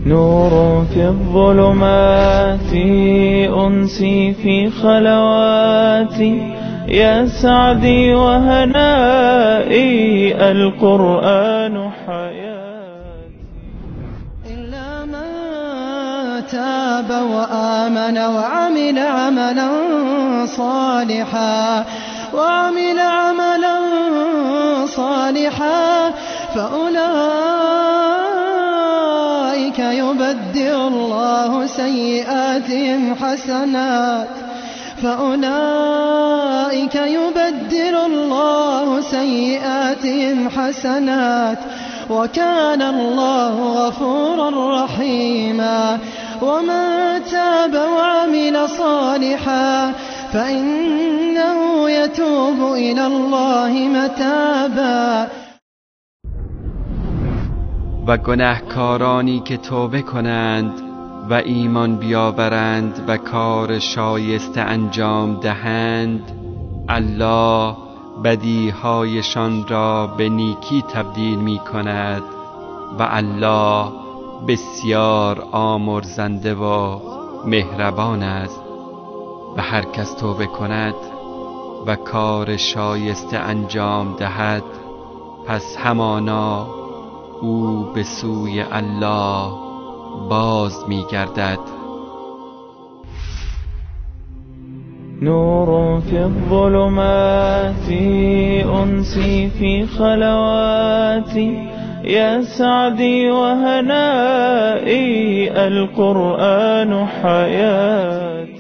نور في الظلمات، أنسي في خلواتي، يا سعدي وهنائي، القرآن حياتي. إلا من تاب وآمن وعمل عملا صالحا فأولئك يبدل الله سيئاتهم حسنات فأولئك يبدل الله سيئاتهم حسنات وكان الله غفورا رحيما. ومن تاب وعمل صالحا فإنه يتوب إلى الله متابا. و گنهکارانی که توبه کنند و ایمان بیاورند و کار شایسته انجام دهند، الله بدیهایشان را به نیکی تبدیل می کند و الله بسیار آمرزنده و مهربان است. و هر کس توبه کند و کار شایسته انجام دهد، پس همانا او به سوی الله باز می گردد. نور في الظلمات، أنسي في خلواتي، يا سعدي وهنائي، القرآن حياتي.